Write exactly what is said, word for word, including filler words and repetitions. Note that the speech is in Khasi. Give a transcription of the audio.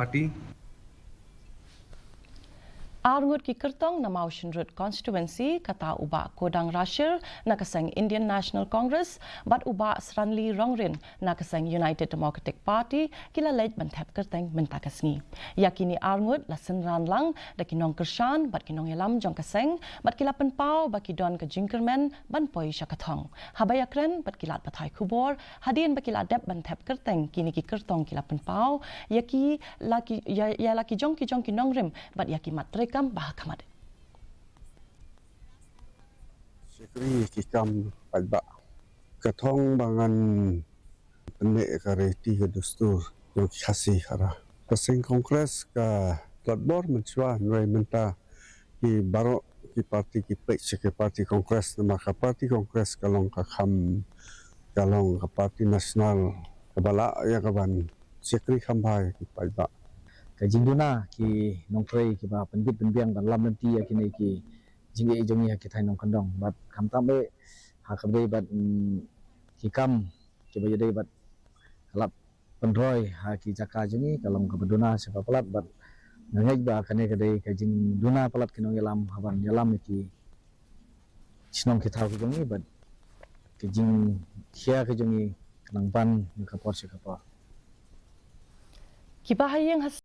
party. Ar ngut ki kyrtong na Mawshynrut constituency, kata u Bah Kodang Rashir na ka seng Indian National Congress bad u Bah Sranli Rongrin na ka seng United Democratic Party, ki la leit ban thep kyrteng mynta ka sngi. Ïa kine ar ngut la synran lang da ki nongkyrshan bad ki nongïalam jong ka seng, bad ki la pynpaw ba ki don ka jingkyrmen ban poi sha ka thong. Haba ïakren bad ki lad pathai khubor, hadien ba ki la dep ban thep kyrteng, kine ki kyrtong ki la pynpaw ïa ki la ki, ïa, ïa la ki jong ki jong ki nongrim bad ïa ki mat treikam ba ha khmat. Shakri ki kam paidbah. Ka thong ba ngan pynneh ka riti ka dustur jong ki Khasi hara. Ka seng Congress ka tlot bor mynshuwa, hynrei mynta ki baroh ki party ki peit sha ka party Congress, namar ka party Congress ka long ka kham, ka long ka party national kaba lah ïa kaban shakri kham bha ïa ki paidbah. Ka jingduna ki nongtrei kiba pynbit pynbiang ban lam lynti ïa kine ki jingeh jong ngi ha ki thaiñ nongkyndong, bad khamtam eh ha kaba dei bad, mm, ki kam kiba ïadei bad ka lad pynroi ha ki jaka jong ngi ka long kaba duna sha ba palat, bad nga ngeit ba kane ka dei ka jingduna palat ki nongïalam haban ïalam ïa ki shnong ki thaw ki jong ngi, bad ka jingkhia ki jong ngi ka nang ban na ka por sha ka por. Kiba ha ïing ha